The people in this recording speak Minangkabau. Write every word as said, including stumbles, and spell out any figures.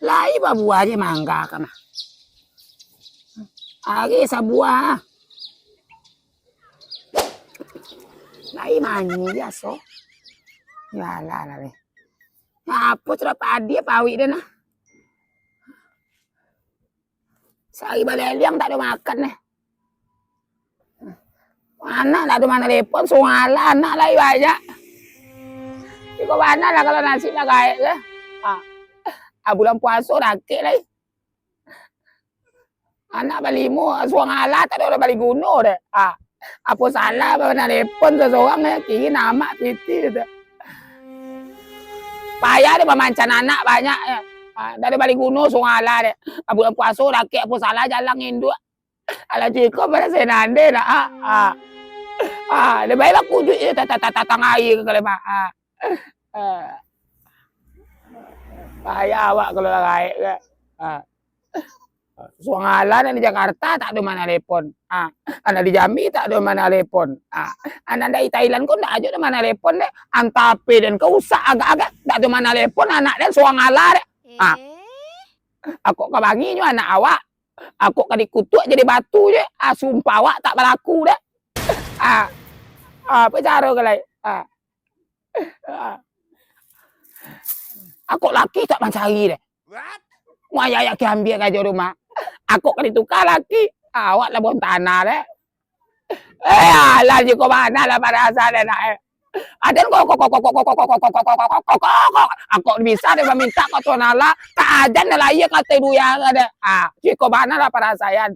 Lai babuah je mangga ka mah. Ari sabuah. Lai manyi biaso. Yalah lah deh. Apo sudah padi pawik deh nah. Sahari baleliang tak ado makan deh. Anak ndak ado manalepon, suang alah anak lai banyak. Iko bana lah kalau nasib lah gaek tu. Ah. Ah, bulan puaso dakek lai. Anak balimo, suang alah tak ado urang bali guno deh. Ah. Apo salah manalepon sasorang deh, kini amak piti tu. Payah deh mamancan anak banyak deh. Ah, ndak ado bali guno suang alah deh. Ah, bulan puaso dakek, apo salah jalang induak. Alah ciko pada senande nak, ah, ah. Ah, lebih lah kujuik je, ta-, ta-, ta-, tatang air ke kalau mah, ah. Ah. Payah awak kalau lah gaek ke. Ah. Suang alah anak di Jakarta tak ado manalepon. Ah. Anak di Jambi tak ado manalepon. Ah. Anak dari Thailand ko ndak ajo ado manalepon deh. Antah H P den ko rusak agak-agak, ndak ado manalepon anak den suang alah deh. Ah. Eh? Akok ka bangi nyo anak awak. Akok ka dikutuak jadi batu je. Ah, sumpah awak tak balaku deh. Ah. Ah, apo caro ka lai? Ah. Ah. Akok laki tak mancari deh. Muai ayak ke ambiak karajo rumah. Akok ka dituka laki. Ah, awak lah buang tanah deh. Eh, alah, ciko bana lah parasan anak, eh. Aden kok, kok, kok, akok bisa deh mamintak ka Tuhan Allah, ka aden lah lahia ka ateh dunia ka deh. Ah, ciko bana lah parasan.